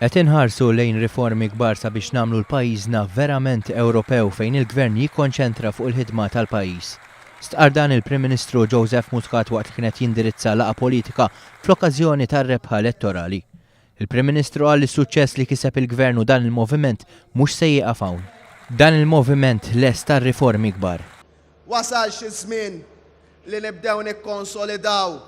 Qed inħarsu lejn riformi kbar sabiex nagħmlu l-pajjiżna verament Ewropew fejn il-Gvern jikkonċentra fuq il-ħidma tal-pajjiż. Stqarr dan il-Prim Ministru Joseph Muscat waqt li kien qed jindirizza laqgħa politika fl-okkażjoni tar-rebħa elettorali. Il-Prim Ministru qal li s-suċċess li kiseb il-Gvern u dan il-moviment mhux se jieqaf hawn. Dan il-moviment lest għal riformi kbar. Wasal xi żmien li nibdew nikkonsolidaw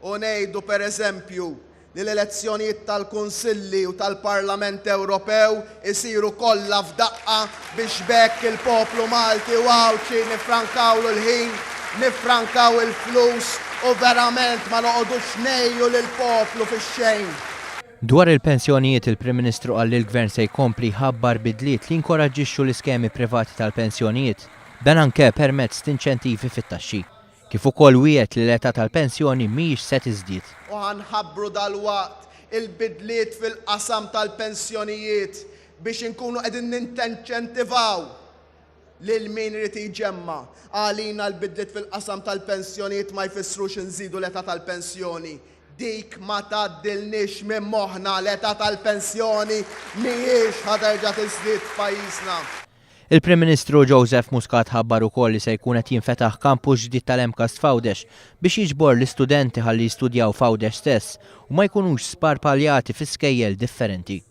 U ngħidu, per eżempju, li l-elezzjonijiet tal-Kunsilli u tal-Parlament Ewropew isiru kollha f'daqqa biex b'hekk il-poplu Malti u Għawdxi niffrankawlu l-ħin, niffrankaw il-flus u verament ma noqogħdux ngħejju lill-poplu fix-xejn. Dwar il-pensjonijiet, il-Prim Ministru qal li l-Gvern se jkompli jħabbar bidliet li jinkoraġġixxu l-iskemi privati tal-pensjonijiet. Dan anke permezz t'inċentivi fit-taxxi. Kif ukoll wiegħed li l-età tal-pensjoni mhijiex se tiżdied. U ħa nħabbru dalwaqt il-bidliet fil-qasam tal-pensjonijiet biex inkunu qegħdin nintenċentivaw lil min irid jġemma'. Għalina l-bidliet fil-qasam tal-pensjonijiet ma jfissrux inżidu l-età tal-pensjoni. Dik ma tgħaddilniex minn moħħna, l-età tal-pensjoni mhijiex ħa terġa' tiżdied f'pajjiżna. Il-Prim Ministru Joseph Muscat ħabbar ukoll li se jkun qed jinfetaħ campus ġdid tal-MCAST f'Għawdex biex jiġbor l-istudenti ħalli jistudjaw f'Għawdex stess u ma jkunux sparpaljati fi skejjel differenti.